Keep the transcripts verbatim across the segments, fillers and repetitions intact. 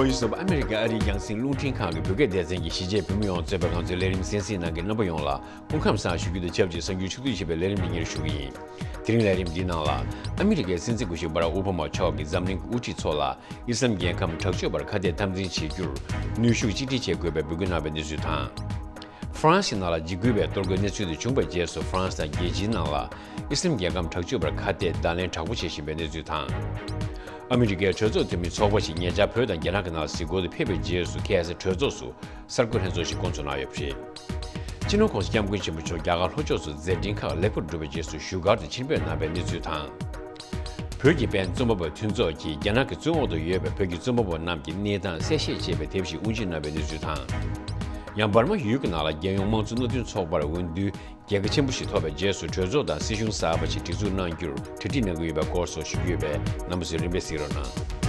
ཨུ་ཡོན་སོགས་ཨ་མི་རི་ཀའི་ཨ་རིའི་རྒྱང་སྲིང་རླུང་འཕྲིན་ཁང་གི་བོད་སྐད་སྡེ་ཚན་གྱི་གཞིས་བྱེས་བོད་མི་ཡོངས་གཙོས་པའི་ང་ཚོའི་ལས་རིམ་གསན་གཟིགས་གནང་མཁན་རྣམ་པ་ཡོངས་ལ་སྐུ་ཁམས་བཟང་ཞུ་རྒྱུ་དང་ཆབས་ཅིག་གསར་འགྱུར་ཕྱོགས་བསྡུས་བྱས་པའི་ལས་རིམ་འདི་སྙན་སྒྲོན་ཞུ་གི་ཡིན། དེ་རིང་ལས་རིམ་འདིའི་ནང་ལ། ཨ་མི་རི་ཀའི་སྲིད་འཛིན་སྐུ་ཞབས་བྷ་རག་ཨོ་བྷ་མ་མཆོག་གིས་འཛམ་གླིང་གི་དབུ་ཁྲིད་ཚོ་ལ་ཨི་སི་ལམ་རྒྱལ་ཁམས་དྲག་སྤྱོད་པར་ཁ་གཏད་འཐབ་འཛིང་བྱེད་རྒྱུར་ནུས་ཤུགས་གཅིག་སྒྲིལ་བྱེད་དགོས་པའི་འབོད་སྐུལ་གནང་བའི་གནས་ཚུལ་དང་། ཧྥ་རན་སིའི་ནང་ལ་འཇིགས་སྐུལ་བའི་གཏོར་རྒོལ་གནས་ཚུལ་དེ་བྱུང་བའི་རྗེས་སུ། ཧྥ་རན་སི་དང་རྒྱལ་སྤྱིའི་ནང་ལ་ཨི་སི་ལམ་རྒྱལ་ཁམས་དྲག་སྤྱོད་པར་ཁ་གཏད་བརྡ་ལན་དྲག་པོ་བྱེད་བཞིན་པའི་གནས་ཚུལ་དང་། ཨ་མི་རི་ཀའི་གྲོས་ཚོགས་འཐུས་མི་ཚོགས་པ་ཞིག་ཉེ་ཆར་བོད་དང་རྒྱ་ནག་གི་ནང་གཟིགས་སྐོར་དུ་ཕེབས་པའི་རྗེས་སུ། ཁ་སང་གྲོས་ཚོགས་སུ་གསར་འགོད་ལྷན་ཚོགས་ཤིག་བསྐོང་ཚོགས་གནང་ཡོད་པ་རེད། སྤྱི་ནོར་༸གོང་ས་༸སྐྱབས་མགོན་ཆེན་པོ་མཆོག་རྒྱ་གར་ལྷོ་ཕྱོགས་སུ་མཛད་འཕྲིན་ཁག་ལེགས་པར་གྲུབ་པའི་རྗེས་སུ་བཞུགས་སྒར་དུ་ཕྱིར་འབུད་གནང་བའི་གནས་ཚུལ་དང་། བོད་ཀྱི་པེན་རྩོམ་པ་པོའི་མཐུན་ཚོགས་ཀྱིས་རྒྱ་ནག་གི་བཙོན་འོག་ཏུ་ཡོད་པའི་བོད་ཀྱི་རྩོམ་པ་པོ་རྣམས་ཀྱི་གནས་སྟངས་གསལ་བཤད་ཅེས་པའི་དེབ་ཞིག་དབུ་འབྱེད་གནང་བའི་གནས་ཚུལ་དང་། ཡང་འབར་མ་ཡུལ་གྱི་ནང་ལ་རྒྱལ་ཡོངས་དམངས་གཙོ་མནའ་མཐུན་ཚོགས་པར་འོས་བསྡུ་རྒྱལ་ཁ་ཆེན་པོ་ཞིག་ཐོབ་པའི་རྗེས་སུ་གྲོས་ཚོགས་དང་སྲིད་གཞུང་གསར་པ་ཞིག་སྒྲིག་འཛུགས་གནང་རྒྱུར་གྲ་སྒྲིག་གནང་གི་ཡོད་པའི་སྐོར་སོགས་ཞུ་རྒྱུ་ཡོད་པས། རྣམ་པ་ཚོས་རིམ་པས་གཟིགས་རོགས་གནང་།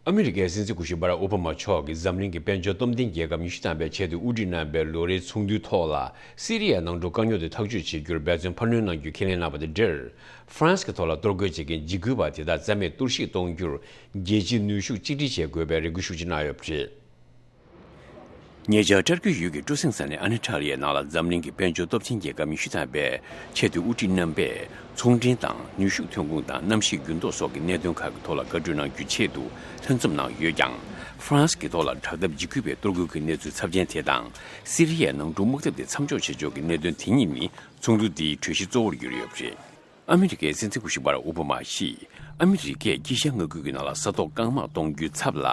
ཨ་མི་རི་ཀའི་སྲིད་འཛིན་སྐུ་ཞབས་བྷ་རག་ཨོ་བྷ་མ་མཆོག་གིས་འཛམ་གླིང་གི་དཔལ་འབྱོར་སྟོབས་ལྡན་རྒྱལ་ཁབ་ཉི་ཤུ་ཐམ་པའི་ཆེད་དུ་དབུ་ཁྲིད་གནང་བའི་ལོ་རེའི་ཚོགས་འདུའི་ཐོག་ལ། སི་རི་ཡའི་ནང་འཁྲུག་དཀའ་རྙོག་དེ་ཐག་གཅོད་བྱེད་རྒྱུར་འབད་བརྩོན་འཕར་སྣོན་གནང་རྒྱུ་ཁས་ལེན་གནང་བ་དང་འབྲེལ། ཧྥ་རན་སི་གི་ཐོག་ལ་གཏོར་རྒོལ་བྱེད་མཁན་འཇིགས་སྐུལ་བ་དེ་དག་རྩ་མེད་གཏོར་བཤིག་གཏོང་རྒྱུར་རྒྱལ་སྤྱིའི་ནུས་ཤུགས་གཅིག་སྒྲིལ་བྱེད་དགོས་པའི་རེ་སྐུལ་ཤུགས་ཆེ་གནང་ཡོད་པ་རེད། ཉེ་ཆར་ཊར་ཀི་ཡུལ་གྱི་སྤྲོ་གསེང་ས་གནས་ཨ་ན་ཊ་ལི་ཡའི་ནང་ལ་འཛམ་གླིང་གི་དཔལ་འབྱོར་སྟོབས་ཆེན་རྒྱལ་ཁབ་ཉི་ཤུ་ཐམ་པའི་ཆེས་མཐོའི་དབུ་ཁྲིད་རྣམ་པས་ཚོང་འབྲེལ་དང་ནུས་ཤུགས་ཐོན་ཁུངས་དང་གནམ་གཤིས་འགྱུར་ལྡོག་སོགས་ཀྱི་གནད་དོན་ཁག་གི་ཐོག་ལ་བཀའ་གྲོས་གནང་རྒྱུའི་ཆེད་དུ་ལྷན་འཛོམས་གནང་ཡོད་ཀྱང་། ཧྥ་རན་སི་གི་ཐོག་ལ་དྲག་འཐབ་འཇིགས་སྐུལ་བའི་གཏོར་རྒོལ་གྱི་གནས་ཚུལ་ཚབས་ཆེན་དེ་དང་། སི་རི་ཡའི་ནང་འཁྲུག་དམག་འཐབ་དེ་མཚམས་འཇོག་བྱེད་ཕྱོགས་ཀྱི་གནད་དོན་དེ་གཉིས་ནི་ཚོགས་འདུ་འདིའི་གྲོས་གཞི་གཙོ་བོར་གྱུར་ཡོད་པ་རེད། ཨ་མི་རི་ཀའི་སྲིད་འཛིན་སྐུ་ཞབས་བྷ་རག་ཨོ་བྷ་མ་ཡིས་ཨ་མི་རི་ཀས་དཀྱིལ་ཤར་མངའ་ཁུལ་གྱི་ནང་ལ་ས་ཐོག་རྐང་དམག་གཏོང་རྒྱུའི་ཚབ་ལ་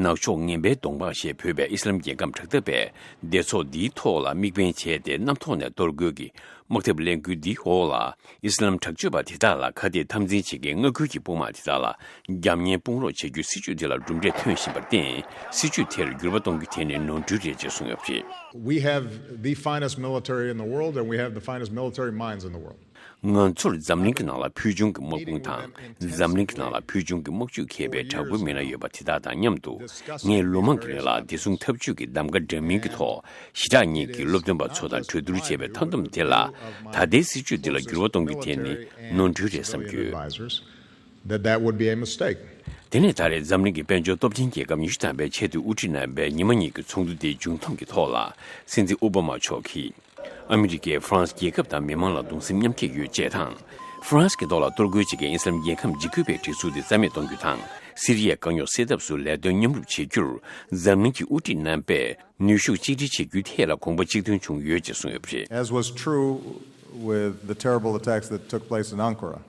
ནག་ཕྱོགས་ངན་པའི་གདོང་འབག་ཞེས་འབོད་པའི་ཨི་སི་ལམ་རྒྱལ་ཁམས་དྲག་འཐབ་པའི་སྡེ་ཚོགས་འདིའི་ཐོག་ལ་དམིགས་འབེན་བྱས་ཏེ། གནམ་ཐོག་ནས་གཏོར་རྒོལ་གྱི་དམག་འཐབ་ལས་འགུལ་འདིའི་འོག་ལ་ཨི་སི་ལམ་དྲག་སྤྱོད་པ་དེ་དག་ལ་ཁ་གཏད་འཐབ་འཛིང་བྱེད་མཁན་མངའ་ཁུལ་གྱི་དཔུང་དམག་དེ་དག་ལ་རྒྱབ་གཉེར་དཔུང་རོགས་བྱ་རྒྱུའི་སྲིད་ཇུས་དེ་ལ་གྲུབ་འབྲས་ཐོན་བཞིན་པར་བརྟེན། སྲིད་ཇུས་དེར་འགྱུར་བ་གཏོང་རྒྱུ་དེ་ནི་ནོར་འཁྲུལ་རེད་ཅེས་གསུངས་ཡོད་པ་རེད། We have the finest military in the world, and we have the finest military minds in the world. ང་ཚོར་འཛམ་གླིང་གི་ནང་ལ་ཕུལ་བྱུང་གི་དམག་དཔུང་དང་། འཛམ་གླིང་གི་ནང་ལ་ཕུལ་བྱུང་གི་དམག་ཇུས་མཁས་པའི་དྲག་པོའི་མི་སྣ་ཡོད་པ་དེ་དག་དང་མཉམ་དུ། ངས་ལོ་མང་གི་རིང་ལ་བདེ་སྲུང་འཐབ་ཇུས་ཀྱི་གདམ་ག་འདྲ་མིན་གྱི་ཐོག་ཞི་དྲག་གཉིས་ཀྱི་སློབ་སྟོན་པ་ཚོ་དང་གྲོས་བསྡུར་བྱས་པའི་མཐའ་སྡོམ་དེ་ལ། ད་ལྟའི་སྲིད་ཇུས་འདི་ལ་འགྱུར་བ་གཏོང་རྒྱུ་དེ་ནི་ནོར་འཁྲུལ་རེད་བསམ་ཡོད། That that would be a mistake. དེ་ནས་ད་རེས་འཛམ་གླིང་གི་དཔལ་འབྱོར་སྟོབས་ཆེན་རྒྱལ་ཁབ་ཉི་ཤུ་ཐམ་པའི་ཆེས་མཐོའི་དབུ་ཁྲིད་རྣམ་པའི་ཉི་མ་གཉིས་ཀྱི་ཚོགས་འདུ་དེའི་མཇུག་མཐོང་གི་ཐོག་ལ། སྲིད་འཛིན་ཨོ་བྷ་མ་མཆོག་གིས། ཨ་མི་རི་ཀས་ཧྥ་རན་སི་རྒྱལ་ཁབ་དང་མི་མང་ལ་གདུང་སེམས་མཉམ་སྐྱེད་ཡོད་ཅེས་དང་། ཧྥ་རན་སི་གི་ཐོག་ལ་གཏོར་རྒོལ་བྱེད་མཁན་ཨི་སི་ལམ་རྒྱལ་ཁམས་འཇིགས་སྐུལ་བའི་སྒྲིག་འཛུགས་དེ་རྩ་མེད་གཏོང་རྒྱུ་དང་། སི་རི་ཡའི་དཀའ་རྙོག་སེལ་ཐབས་སུ་ལས་དོན་མཉམ་རུབ་བྱེད་རྒྱུར། འཛམ་གླིང་གི་དབུ་ཁྲིད་རྣམ་པས་ནུས་ཤུགས་གཅིག་སྒྲིལ་བྱེད་རྒྱུའི་ཐད་ལ་དགོངས་པ་གཅིག་མཐུན་བྱུང་ཡོད་ཅེས་གསུངས་ཡོད་པ་རེད། As was true with the terrible attacks that took place in Ankara.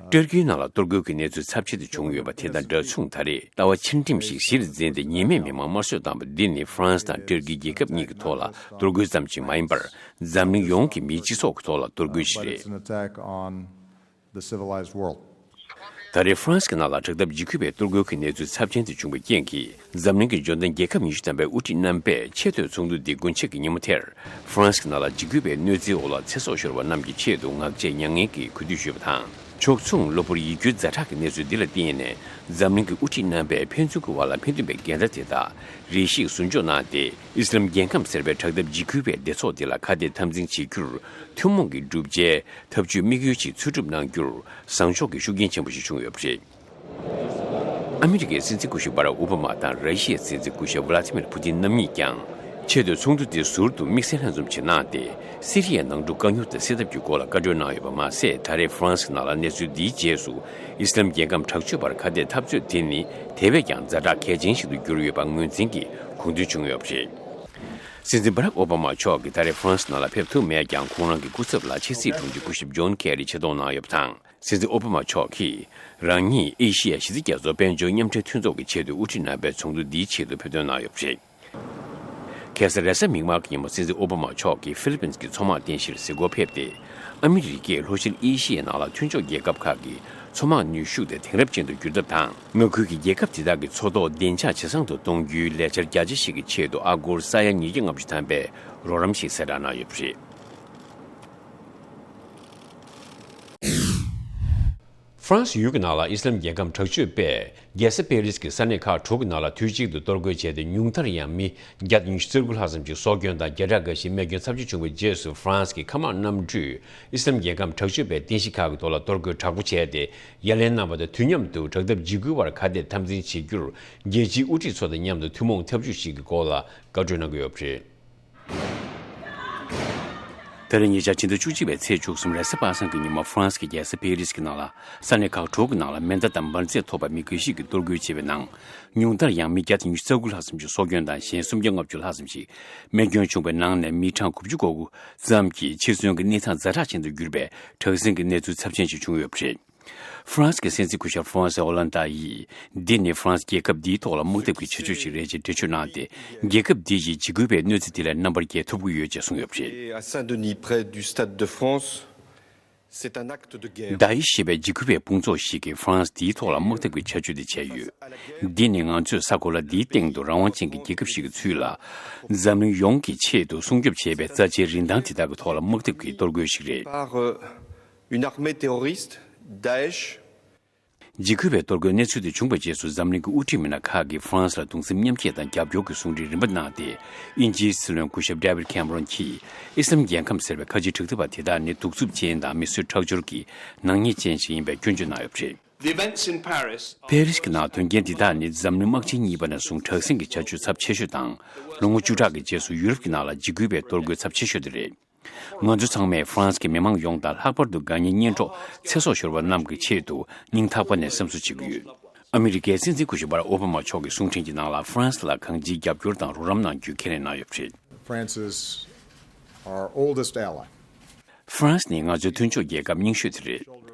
ཊར་ཀིའི་ནང་ལ་གཏོར་རྒོལ་གྱི་གནས་ཚུལ་ཚབས་ཆེ་དུ་བྱུང་ཡོད་པ་དེ་དང་འདྲ་མཚུངས། ད་རེས་ལྟ་བ་ཆེ་འབྲིང་ཞིག་གཞིར་འཛིན་ཏེ་ཉེས་མེད་མི་མང་དམར་གསོད་བཏང་བ་འདི་ནི་ཧྥ་རན་སི་དང་ཊར་ཀི་རྒྱལ་ཁབ་གཉིས་ཀྱི་ཐོག་ལ་གཏོར་རྒོལ་ཙམ་ཞིག་མ་ཡིན་པར། འཛམ་གླིང་ཡོངས་ཀྱི་མིའི་སྤྱི་ཚོགས་ཀྱི་ཐོག་ལ་གཏོར་རྒོལ་ཞིག་རེད། But it's an attack on the civilized world. ད་རེས་ཧྥ་རན་སི་གི་ནང་ལ་དྲག་འཐབ་འཇིགས་སྐུལ་བའི་གཏོར་རྒོལ་གྱི་གནས་ཚུལ་ཚབས་ཆེན་དེ་བྱུང་བའི་རྐྱེན་གྱིས། འཛམ་གླིང་གི་འབྱོར་ལྡན་རྒྱལ་ཁབ་ཉི་ཤུ་ཐམ་པའི་དབུ་ཁྲིད་རྣམ་པས་ཆེས་མཐོའི་ཚོགས་འདུ་འདི་དགུན་ཆད་ཀྱི་ཉིན་མོ་དེར། ཧྥ་རན་སི་གི་ནང་ལ་འཇིགས་སྐུལ་བའི་གནོད་འཚེའི་འོག་ལ་ཚེ་སྲོག་ཤོར་བ་རྣམས་ཀྱི་ཆེད་དུ་ངག་བཅད་མྱ་ངན་གྱིས་གུས་འདུད་ཞུས་པ་དང་། ཕྱོགས་མཚུངས། གློ་བུར་ཡིད་སྐྱོའི་ཛ་དྲག་གི་གནས་ཚུལ་འདི་ལ་བརྟེན་ནས། འཛམ་གླིང་གི་དབུ་ཁྲིད་རྣམ་པས་ཕན་ཚུན་གྱི་བར་ལ་ཕན་མཐུན་པའི་འགལ་ཟླ་དེ་དག་རེ་ཞིག་ཟུར་འཇོག་གནང་སྟེ། ཨི་སི་ལམ་རྒྱལ་ཁམས་ཟེར་བའི་དྲག་འཐབ་འཇིགས་སྐུལ་བའི་སྡེ་ཚོགས་འདི་ལ་ཁ་གཏད་འཐབ་འཛིང་བྱེད་རྒྱུར། ཐུན་མོང་གི་བསྒྲུབ་བྱའི་ཐབས་ཇུས་དམིགས་ཡུལ་ཅིག་འཚོལ་སྒྲུབ་གནང་རྒྱུར། བཟང་ཕྱོགས་ཀྱི་ཤུགས་རྐྱེན་ཆེན་པོ་ཞིག་བྱུང་ཡོད་པ་རེད། ཨ་མི་རི་ཀའི་སྲིད་འཛིན་སྐུ་ཞབས་བྷ་རག་ཨོ་བྷ་མ་དང་ར་ཤི་ཡའི་སྲིད་འཛིན་སྐུ་ཞབས་ཝ་ལ་ཏི་མིར་ཕུ་ཏིན་རྣམ་གཉིས་ཀྱང་ཆེས་མཐོའི་ཚོགས་འདུ་དེ་ཟུར་དུ་དམིགས་བསལ་ལྷན་འཛོམས་ཤིག་གནང་སྟེ། སི་རི་ཡའི་ནང་འཁྲུག་བཀག་ཉར་དང་སེལ་ཐབས་ཀྱི་སྐོར་ལ་བཀའ་འཁྲོལ་གནང་ཡོད་པ་མ་ཟད། ད་རེས་ཧྥ་རན་སི་ནང་ལ་གནས་ཚུལ་འདིའི་རྗེས་སུ། ཨི་སི་ལམ་རྒྱལ་ཁམས་དྲག་སྤྱོད་པར་ཁ་གཏད་འཐབ་རྩོད་དེ་ནི་དེ་བས་ཀྱང་ཛ་དྲག་གལ་ཆེན་ཞིག་ཏུ་གྱུར་ཡོད་པ་ངོས་འཛིན་གྱིས་གོ་འདུན་བྱུང་ཡོད་པ་རེད། སྲིད་འཛིན་བྷ་རག་ཨོ་བྷ་མ་མཆོག་གིས་ད་རེས་ཧྥ་རན་སི་ནང་ལ་ཕེབས་ཐུབ་མེད་ཀྱང་། ཁོང་རང་གི་སྐུ་ཚབ་ལ་ཕྱི་སྲིད་དྲུང་ཆེ་སྐུ་ཞབས་ཇོན་ཁེ་རི་ཆེད་གཏོང་གནང་ཡོད་པ་དང་། སྲིད་འཛིན་ཨོ་བྷ་མ་མཆོག་གིས་རང་ཉིད་ཨེ་ཤི་ཡ་གཞི་རྩའི་རྒྱ་མཚོ་དཔལ་འབྱོར་མཉམ་འབྲེལ་མཐུན་ཚོགས་ཀྱི་ཆེས་མཐོའི་དབུ་ཁྲིད་རྣམ་པའི་ཚོགས་འདུ་འདིའི་ཆེད་དུ་ཕེབས་ཐོན་གནང་ཡོད་པ་རེད། ཁ་སང་རེས་གཟའ་མིག་དམར་གྱི་ཉིན་མོ། སྲིད་འཛིན་ཨོ་བྷ་མ་མཆོག་གིས་ཧྥི་ལི་པིན་གྱི་མཚོ་དམག་རྟེན་གཞིར་གཟིགས་སྐོར་ཕེབས་ཏེ། ཨ་མི་རི་ཀས་ལྷོ་ཤར་ཨེ་ཤི་ཡའི་ནང་ལ་མཐུན་ཕྱོགས་རྒྱལ་ཁབ་ཁག་གི་མཚོ་དམག་ནུས་ཤུགས་དེ་དེང་རབས་ཅན་དུ་འགྱུར་ཐབས་དང་། མངའ་ཁུལ་གྱི་རྒྱལ་ཁབ་དེ་དག་གི་མཚོ་ཐོག་བདེ་འཇགས་ཇེ་བཟང་དུ་གཏོང་རྒྱུའི་ལས་འཆར་རྒྱ་ཆེ་ཞིག་གི་ཆེད་དུ། ཨ་སྒོར་ས་ཡ་ཉིས་བརྒྱ་ལྔ་བཅུ་ཐམ་པའི་རོགས་རམ་ཞིག་གསལ་བསྒྲགས་གནང་ཡོད་པ་རེད། ཧྥ་རན་སི་ཡུལ་གྱི་ནང་ལ་ཨི་སི་ལམ་རྒྱལ་ཁམས་དྲག་སྤྱོད་པས་རྒྱལ་ས་པེ་རིས་ཀྱི་ས་གནས་ཁག་དྲུག་གི་ནང་ལ་དུས་གཅིག་ཏུ་གཏོར་རྒོལ་བྱས་ཏེ། ཉུང་མཐར་ཡང་མི་བརྒྱ་དང་ཉི་ཤུ་རྩ་དགུ་ལྷག་ཙམ་ཞིག་སྲོག་སྐྱོན་དང་བརྒྱ་ཕྲག་འགའ་ཞིག་རྨས་སྐྱོན་ཚབས་ཆེ་བྱུང་བའི་རྗེས་སུ། ཧྥ་རན་སི་གི་མཁའ་དམག་གནམ་གྲུས་ཨི་སི་ལམ་རྒྱལ་ཁམས་དྲག་སྤྱོད་པའི་རྟེན་གཞི་ཁག་གི་ཐོག་ལ་གཏོར་རྒོལ་དྲག་པོ་བྱས་ཏེ། ཡ་ལན་གནང་བ་དང་དུས་མཉམ་དུ་དྲག་འཐབ་འཇིགས་སྐུལ་བར་ཁ་གཏད་འཐབ་འཛིང་བྱེད་རྒྱུར་རྒྱལ་སྤྱིའི་དབུ་ཁྲིད་ཚོ་དང་མཉམ་དུ་ཐུན་མོང་ཐབས་ཇུས་ཤིག་གི་སྐོར་ལ་བཀའ་འཁྲོལ་གནང་གི་ཡོད་པ་རེད། ད་རེས་ཉེ་ཆར་ཕྱི་ཟླ་བཅུ་གཅིག་པའི་ཚེས་བཅུ་གསུམ་རེས་གཟའ་པ་སངས་ཀྱི་ཉིན་མོ། ཧྥ་རན་སི་གི་རྒྱལ་ས་པེ་རིས་ཀྱི་ནང་ལ་ས་གནས་ཁག་དྲུག་གི་ནང་ལ་མེ་མདའ་དང་འབར་རྫས་ཐོགས་པའི་མི་འགའ་ཞིག་གིས་གཏོར་རྒོལ་བྱས་པའི་ནང་། ཉུང་མཐར་ཡང་མི་བརྒྱ་དང་ཉི་ཤུ་རྩ་དགུ་ལྷག་ཙམ་ཞིག་སྲོག་སྐྱོན་དང་། གཞན་སུམ་བརྒྱ་ལྔ་བཅུ་ལྷག་ཙམ་ཞིག་རྨས་སྐྱོན་བྱུང་བའི་ནང་ནས། མི་གྲངས་དགུ་བཅུ་གོ་དགུ་ཙམ་གྱིས་འཆི་གསོན་གྱི་གནས་སྟངས་ཛ་དྲག་ཅན་དུ་གྱུར་པའི་དྲག་ཟིང་གི་གནས་ཚུལ་ཚབས་ཆེན་ཞིག་བྱུང་ཡོད་པ་རེད། ཧྥ་རན་སི་གི་སྲིད་འཛིན་སྐུ་ཞབས་ཧྥ་རན་སི་ཨོ་ལན་ཏཱ་ཡིས། འདི་ནི་ཧྥ་རན་སི་རྒྱལ་ཁབ་འདིའི་ཐོག་ལ་དམག་འཐབ་ཀྱི་བྱ་སྤྱོད་ཅིག་རེད་ཅེས་འགྲེལ་བརྗོད་གནང་སྟེ། རྒྱལ་ཁབ་འདི་ཡི་འཇིགས་སྐུལ་བའི་གནོད་འཚེ་དེ་ལས་རྣམ་པར་རྒྱལ་ཐུབ་ཀྱི་ཡོད་ཅེས་གསུངས་ཡོད་པ་རེད། Et à Saint-Denis, près du Stade de France, c'est un acte de guerre. ཌཱ་ཨེཤ་ཞེས་པའི་འཇིགས་སྐུལ་བའི་དཔུང་ཚོགས་ཤིག་གིས་ཧྥ་རན་སི་འདིའི་ཐོག་ལ་དམག་འཐབ་ཀྱི་བྱ་སྤྱོད་དེ་བྱས་ཡོད། འདི་ནི་ང་ཚོས་ས་གོ་ལ་འདིའི་སྟེང་དུ་རང་དབང་ཅན་གྱི་རྒྱལ་ཁབ་ཞིག་གི་ཚུལ་ལ། འཛམ་གླིང་ཡོངས་ཀྱི་ཆེད་དུ་སྲུང་སྐྱོབ་བྱས་པའི་རྩ་ཆེའི་རིན་ཐང་དེ་དག་གི་ཐོག་ལ་དམག་འཐབ་ཀྱི་གཏོར་རྒོལ་ཞིག་རེད། Par, euh, une armée terroriste, Daesh. འཇིགས་སྐུལ་བའི་གཏོར་རྒོལ་གནས་ཚུལ་དེ་བྱུང་བའི་རྗེས་སུ། འཛམ་གླིང་གི་དབུ་ཁྲིད་མི་སྣ་ཁག་གིས་ཧྥ་རན་སི་ལ་གདུང་སེམས་མཉམ་སྐྱེད་དང་རྒྱབ་སྐྱོར་གྱི་གསུང་འཕྲིན་རིམ་པ་གནང་སྟེ། དབྱིན་ཇིའི་སྲིད་བློན་སྐུ་ཞབས་ཌེ་བིད་ཁེམ་རོན་གྱིས། ཨི་སི་ལམ་རྒྱལ་ཁམས་ཟེར་བའི་ཁ་ཆེ་དྲག་འཐབ་པ་དེ་དག་ནི་གདུག་རྩུབ་ཅན་དང་མི་གསོད་ཁྲག་སྦྱོར་གྱི་ནག་ཉེས་ཅན་ཞིག་ཡིན་པའི་སྐྱོན་བརྗོད་གནང་ཡོད་པ་རེད། The events in Paris are པེ་རིས་ཀྱི་ནང་དོན་རྐྱེན་འདི་དག་ནི་འཛམ་གླིང་དམག་ཆེན་གཉིས་པ་ནས་བཟུང་དྲག་ཟིང་གི་བྱ་སྤྱོད་ཚབས་ཆེ་ཤོས་དང་། ལོ་ངོ་བཅུ་ཕྲག་གི་རྗེས་སུ་ཡུ་རོབ་ཀྱི་ནང་ལ་འཇིགས་སྐུལ་བའི་གཏོར་རྒོལ་ཚབས་ཆེ་ཤོས་དེ་རེད། ང་ཚོ་ཚང་མས་ཧྥ་རན་སི་གི་མི་མང་ཡོངས་དང་། ལྷག་པར་དུ་དགའ་ཉེ་གཉེན་གྲོགས་ཚེ་སྲོག་ཤོར་བ་རྣམས་ཀྱི་ཆེད་དུ་སྙིང་ཐག་པ་ནས་སེམས་གསོ་བྱེད་ཀྱི་ཡོད། ཨ་མི་རི་ཀའི་སྲིད་འཛིན་སྐུ་ཞབས་བྷ་རག་ཨོ་བྷ་མ་མཆོག་གི་གསུང་འཕྲིན་གྱི་ནང་ལ། ཧྥ་རན་སི་ལ་གང་ཅིའི་རྒྱབ་སྐྱོར་དང་རོགས་རམ་གནང་རྒྱུའི་ཁས་ལེན་གནང་ཡོད་པ་རེད། France is our oldest ally. ཧྥ་རན་སི་ནི་ང་ཚོའི་མཐུན་ཕྱོགས་རྒྱལ་ཁབ་རྙིང་ཤོས་དེ་རེད།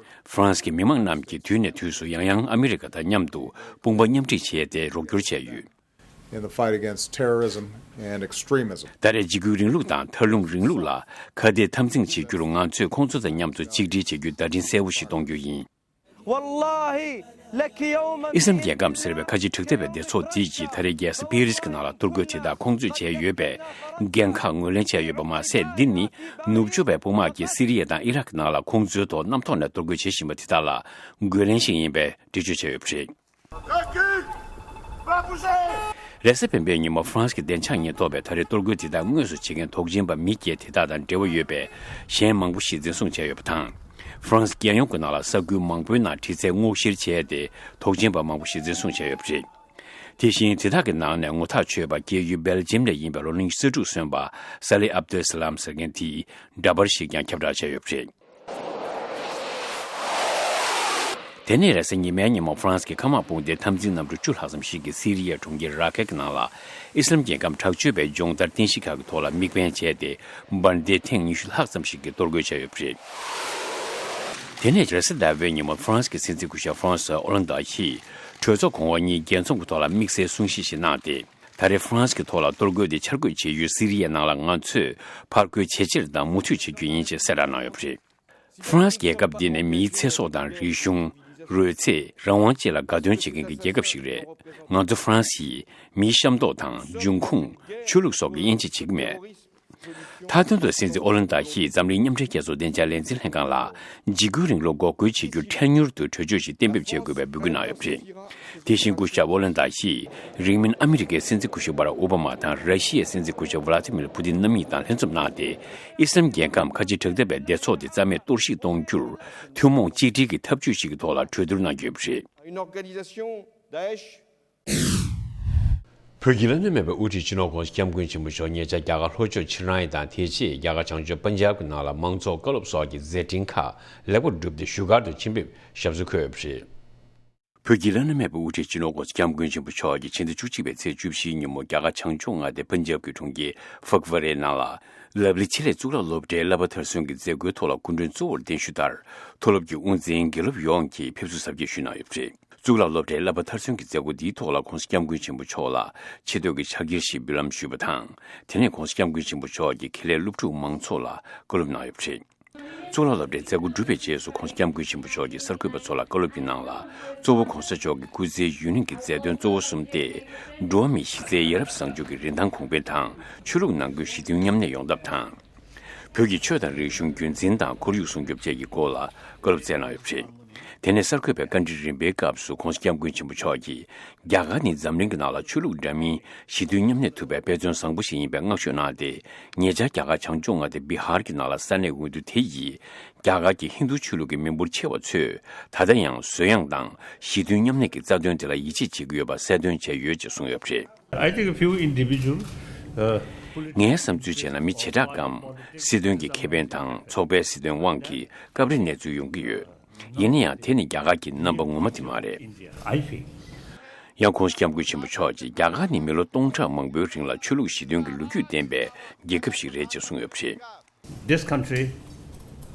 ཧྥ་རན་སི་གི་མི་མང་རྣམས་ཀྱིས་དུས་ནས་དུས་སུ་ཡང་ཡང་ཨ་མི་རི་ཀ་དང་མཉམ་དུ་དཔུང་པ་མཉམ་སྒྲིག་བྱས་ཏེ་རོགས་སྐྱོར་བྱས་ཡོད། In the fight against terrorism and extremism. ད་རེས་འཇིགས་སྐུལ་རིང་ལུགས་དང་མཐར་ལྷུང་རིང་ལུགས་ལ་ཁ་གཏད་འཐབ་འཛིང་བྱེད་རྒྱུར། ང་ཚོས་ཁོང་ཚོ་དང་མཉམ་དུ་གཅིག་སྒྲིལ་བྱེད་རྒྱུའི་བརྡ་འཕྲིན་གསལ་བོ་ཞིག་གཏོང་རྒྱུ་ཡིན། والله لك يوما. ཨི་སི་ལམ་རྒྱལ་ཁམས་ཟེར་བའི་ཁ་ཆེ་དྲག་འཐབ་པའི་སྡེ་ཚོགས་འདི་ཡིས་ད་རེས་རྒྱལ་ས་པེ་རིས་ཀྱི་ནང་ལ་གཏོར་རྒོལ་དེ་དག་ཁོང་ཚོས་བྱས་ཡོད་པའི་འགན་ཁག་ངོས་ལེན་བྱས་ཡོད་པ་མ་ཟད། འདི་ནི་ནུབ་ཕྱོགས་པའི་དཔུང་དམག་གིས་སི་རི་ཡ་དང་ཨི་རག་གི་ནང་ལ་ཁོང་ཚོའི་ཐོག་གནམ་ཐོག་ནས་གཏོར་རྒོལ་བྱེད་བཞིན་པ་དེ་དག་ལ་རྒོལ་ལན་ཞིག་ཡིན་པའི་འགྲེལ་བརྗོད་བྱས་ཡོད་པ་རེད། རེས་གཟའ་སྤེན་པའི་ཉིན་མོ། ཧྥ་རན་སི་གི་བདེ་འཇགས་ཉེན་རྟོག་པས་ད་རེས་གཏོར་རྒོལ་དེ་དག་དངོས་སུ་བྱེད་མཁན་དོགས་ཅན་པ་མི་བརྒྱད་དེ་དག་དང་འབྲེལ་བ་ཡོད་པའི་གཞན་མང་པོ་ཞིག་འཛིན་བཟུང་བྱས་ཡོད་པ་དང་། ཧྥ་རན་སི་རྒྱལ་ཡོངས་ཀྱི་ནང་ལ་ས་ཁུལ་མང་པོའི་ནང་དྲི་རྩད་སྔོག་བཤེར་བྱས་ཏེ། དོགས་ཅན་པ་མང་པོ་ཞིག་འཛིན་བཟུང་བྱས་ཡོད་པ་རེད། དེ་བཞིན་དེ་དག་གི་ནང་ནས་ངོ་ཐག་ཆོད་པ། སྐྱེས་ཡུལ་སྦེལ་ཇིམ་ནས་ཡིན་པའི་ལོ་ལོན་ཉི་ཤུ་རྩ་དྲུག་སོན་པ་ས་ལི་ཨབ་དུལ་སི་ལམ་ཟེར་མཁན་དེའི་འདྲ་པར་ཞིག་ཀྱང་ཁྱབ་བསྒྲགས་བྱས་ཡོད་པ་རེད། དེ་ནས་རེས་གཟའ་ཉི་མའི་ཉིན་མོ། ཧྥ་རན་སི་གི་མཁའ་དམག་དཔུང་སྡེའི་འཐབ་འཛིང་གནམ་གྲུ་བཅུ་ལྷག་ཙམ་ཞིག་གིས་སི་རི་ཡའི་གྲོང་ཁྱེར་ར་ཀེ་ནང་ལ་ཨི་སི་ལམ་རྒྱལ་ཁམས་དྲག་སྤྱོད་པའི་སྦྱོང་བརྡར་རྟེན་གཞི་ཁག་གི་ཐོག་ལ་དམིགས་འབེན་བྱས་ཏེ། འབར་མདེལ་ཐེངས་ཉི་ཤུ་ལྷག་ཙམ་ཞིག་གིས་གཏོར་རྒོལ་བྱས་ཡོད་པ་རེད། དེ་ནས་རེས་གཟའ་ཟླ་བའི་ཉིན་མོ། ཧྥ་རན་སི་གི་སྲིད་འཛིན་སྐུ་ཞབས་ཧྥ་རན་སི་ཨོ་ལན་ཏཱ་ཡིས་གྲོས་ཚོགས་གོང་འོག་གཉིས་རྒྱལ་འཛོམས་ཀྱི་ཐོག་ལ་དམིགས་བསལ་གསུང་བཤད་ཞིག་གནང་སྟེ། ད་རེས་ཧྥ་རན་སི་གི་ཐོག་ལ་གཏོར་རྒོལ་དེ་འཆར་འགོད་བྱེད་ཡུལ་སི་རི་ཡའི་ནང་ལ་ང་ཚོས་ཕར་རྒོལ་ཇེ་ཆེར་དང་མུ་མཐུད་བྱེད་རྒྱུ་ཡིན་ཅེས་གསལ་བསྒྲགས་གནང་ཡོད་པ་རེད། ཧྥ་རན་སི་རྒྱལ་ཁབ་འདི་ནི་མིའི་ཚེ་སྲོག་དང་རིག་གཞུང་། རོལ་རྩེད། རང་དབང་བཅས་ལ་དགའ་སྟོན་བྱེད་མཁན་གྱི་རྒྱལ་ཁབ་ཞིག་རེད། ང་ཚོ་ཧྥ་རན་སི་ཡིས་མིའི་ཤ་མདོག་དང་། འབྱུང་ཁུངས། ཆོས་ལུགས་སོགས་ཀྱི་དབྱེ་འབྱེད་བྱེད་ཀྱི་མེད། མཐའ་དོན་དུ་སྲིད་འཛིན་ཨོ་ལན་ཏཱ་ཡིས་འཛམ་གླིང་མཉམ་འབྲེལ་རྒྱལ་ཚོགས་བདེ་འཇགས་ལས་འཛིན་ལྷན་ཁང་ལ་འཇིགས་སྐུལ་རིང་ལུགས་འགོག་རྒོལ་བྱེད་རྒྱུར་འཕྲལ་མྱུར་དུ་གྲོས་ཆོད་ཞིག་གཏན་འབེབས་བྱེད་དགོས་པའི་འབོད་སྐུལ་གནང་ཡོད་པ་རེད། དེ་བཞིན་སྐུ་ཞབས་ཨོ་ལན་ཏཱ་ཡིས་རིང་མིན་ཨ་མི་རི་ཀའི་སྲིད་འཛིན་སྐུ་ཞབས་བྷ་རག་ཨོ་བྷ་མ་དང་ར་ཤི་ཡའི་སྲིད་འཛིན་སྐུ་ཞབས་ཝ་ལ་ཏི་མིར་ཕུ་ཏིན་རྣམ་གཉིས་དང་ལྷན་འཛོམས་གནང་སྟེ། ཨི་སི་ལམ་རྒྱལ་ཁམས་ཁ་ཆེ་དྲག་འཐབ་པའི་སྡེ་ཚོགས་དེ་རྩ་མེད་གཏོར་བཤིག་གཏོང་རྒྱུར་ཐུན་མོང་གཅིག་སྒྲིལ་གྱི་ཐབས་ཇུས་ཤིག་གི་ཐོག་ལ་གྲོས་བསྡུར་གནང་རྒྱུ་ཡོད་པ་རེད། Une organisation Daesh བོད་ཀྱི་བླ་ན་མེད་པའི་དབུ་ཁྲིད་སྤྱི་ནོར་༸གོང་ས་༸སྐྱབས་མགོན་ཆེན་པོ་མཆོག་ཉེ་ཆར་རྒྱ་གར་ལྷོ་ཕྱོགས་ཕྱིར་འབྲང་ཡིག་དང་། དེ་རྗེས་རྒྱ་གར་བྱང་ཕྱོགས་པན་ཇབ་ཀྱི་ནང་ལ་མང་ཚོགས་བཀའ་སློབ་སོགས་ཀྱི་མཛད་འཕྲིན་ཁག་ལེགས་པར་བསྒྲུབས་ཏེ། བཞུགས་སྒར་དུ་ཕྱིན་པའི་ཞབས་སོར་འཁོད་ཡོད་པ་རེད། བོད་ཀྱི་བླ་ན་མེད་པའི་དབུ་ཁྲིད་སྤྱི་ནོར་༸གོང་ས་༸སྐྱབས་མགོན་ཆེན་པོ་མཆོག་གིས་ཕྱི་ཟླ་བཅུ་གཅིག་པའི་ཚེས་བཅུ་བཞིའི་ཉིན་མོ། རྒྱ་གར་བྱང་ཕྱོགས་མངའ་སྡེ་པན་ཇབ་ཀྱི་གྲོང་ཁྱེར་ཕག་ཝ་རའི་ནང་ལ། ལབ་ལི་ཆེད་ལས་གཙུག་ལག་སློབ་གྲྭའི་བསླབ་པ་མཐར་སོན་གྱི་མཛད་སྒོའི་ཐོག་ལ་སྐུ་མགྲོན་གཙོ་བོར་གདན་ཞུ་ལྟར། མཐོ་སློབ་ཀྱི་དབུ་འཛིན་དགེ་སློབ་ཡོངས་ཀྱིས་ཕེབས་བསུ་གཟབ་རྒྱས་ཞུས་གནང་ཡོད་པ་རེད། གཙུག་ལག་སློབ་གྲྭའི་བསླབ་པ་མཐར་སོན་གྱི་མཛད་སྒོ་འདིའི་ཐོག་ལ་༸གོང་ས་༸སྐྱབས་མགོན་ཆེན་པོ་མཆོག་ལ་ཆེ་བསྟོད་ཀྱི་ཕྱག་འཁྱེར་ཞིག་འབུལ་ལམ་ཞུས་པ་དང་། དེ་ནས་༸གོང་ས་༸སྐྱབས་མགོན་ཆེན་པོ་མཆོག་གིས་ཁེ་ལས་སློབ་ཕྲུག་མང་ཚོགས་ལ་བཀའ་སློབ་གནང་ཡོད་པ་རེད། གཙུག་ལག་སློབ་གྲྭའི་མཛད་སྒོ་གྲུབ་པའི་རྗེས་སུ། ༸གོང་ས་༸སྐྱབས་མགོན་ཆེན་པོ་མཆོག་གིས་གསར་འགོད་པ་ཚོ་ལ་བཀའ་སློབ་ཀྱི་ནང་ལ། གཙོ་བོ་༸གོང་ས་མཆོག་གི་སྐུ་ཚེའི་ཡུན་རིང་གི་མཛད་དོན་གཙོ་བོ་གསུམ་སྟེ། འགྲོ་བ་མིའི་གཞི་རྩའི་ཡ་རབས་བཟང་སྤྱོད་ཀྱི་རིན་ཐང་གོང་འཕེལ་དང་། ཆོས་ལུགས་ནང་ཁུལ་ཞི་མཐུན་མཉམ་གནས་ཡོང་ཐབས་དང་། བོད་ཀྱི་ཆོས་དང་རིག་གཞུང་རྒྱུན་འཛིན་དང་ཁོར་ཡུག་སྲུང་སྐྱོབ་བཅས་ཀྱི་སྐོར་ལ་བཀའ་སློབ་སྩལ་གནང་ཡོད་པ་རེད། དེ་ནས་གསར་འགོད་པའི་བཀའ་འདྲི་རིམ་པའི་སྐབས་སུ་༸གོང་ས་༸སྐྱབས་མགོན་ཆེན་པོ་མཆོག་གིས། རྒྱ་གར་ནི་འཛམ་གླིང་གི་ནང་ལ་ཆོས་ལུགས་འདྲ་མིན་ཞི་མཐུན་མཉམ་གནས་ཐུབ་པའི་དཔེ་མཚོན་བཟང་པོ་ཞིག་ཡིན་པའི་བསྔགས་བརྗོད་གནང་སྟེ། ཉེ་ཆར་རྒྱ་གར་བྱང་ཕྱོགས་མངའ་སྡེ་བི་ཧར་གྱི་ནང་ལ་ས་གནས་འོས་བསྡུ་དེ་ཡིས། རྒྱ་གར་གྱི་ཧིན་རྡུ་ཆོས་ལུགས་ཀྱི་མི་འབོར་ཆེ་བ་ཚོས་ད་ལྟ་ཡང་གཟོད་ཡངས་དང་ཞི་མཐུན་མཉམ་གནས་ཀྱི་རྩ་དོན་དེ་ལ་ཡིད་ཆེས་བྱེད་ཀྱི་ཡོད་པ་གསལ་སྟོན་བྱས་ཡོད་ཅེས་གསུངས་ཡོད་པ་རེད། I think a few individual, uh, ངའི་བསམ་ཚུལ་བྱས་ན། མི་བྱེ་བྲག་གམ་སྲིད་དོན་གྱི་ཁེ་ཕན་དང་ཚོགས་པའི་སྲིད་དོན་དབང་གིས་སྐབས་རེ་གནས་ཚུལ་ཡོང་གི་ཡོད། ཡིན་ན་ཡང་དེ་ནི་རྒྱ་གར་གྱི་རྣམ་པ་ངོ་མ་དེ་མ་རེད། India, I feel. ཡང་༸གོང་ས་༸སྐྱབས་མགོན་ཆེན་པོ་མཆོག་གིས་རྒྱ་གར་ནི་མི་ལོ་སྟོང་ཕྲག་མང་པོའི་རིང་ལ་ཆོས་ལུགས་ཞི་མཐུན་གྱི་ལོ་རྒྱུས་ལྡན་པའི་རྒྱལ་ཁབ་ཞིག་རེད་ཅེས་གསུངས་ཡོད་པ་རེད། This country,